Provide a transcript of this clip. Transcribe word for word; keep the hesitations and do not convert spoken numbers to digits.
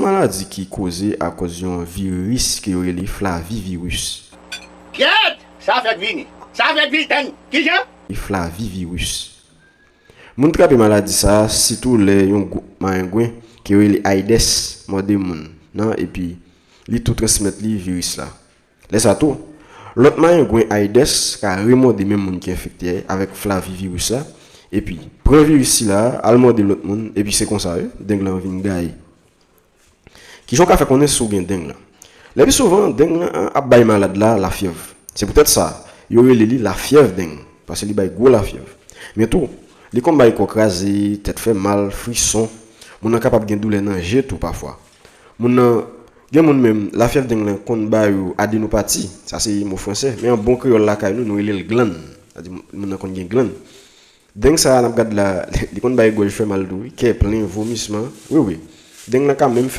Maladi ki koze akòz yon viris ke yo rele flavivirus. Kyèt! Sa fèk vini. Sa fèk vini. Tann. Kijan? Flavivirus. Moun trape maladi sa a sitou lè yon gwoup mayengwen ke yo rele Aedes mòde moun nan epi li tou transmèt li viris la. Lè sa tou, lòt mayengwen Aedes ka remòde menm moun ki enfekte avèk flavivirus la epi pran viris sila a al mòde lòt moun epi se konsa wi deng lan vin gaye. Kijan w ka fè konnen si w gen deng lan? Lepi souvan, deng lan ap bay malad la lafyèv. Se poutèt sa, yo rele li lafyèv deng, paske li bay gwo lafyèv. Men tou, li konn bay kò kraze, tèt fè mal, frison. Moun nan kapab gen doulè nan je tou pafwa. Moun nan, gen moun menm, lafyèv deng lan konn ba yo adenopati, sa se mo fransè, men an bon kreyòl lakay nou, nou rele l glann. Sa di moun nan konn gen glann. Deng sa a n ap gad la, li konn bay gòj fè mal tou, wi, kè plen, vomisman. Wi, wi. Deng lan ka menm fè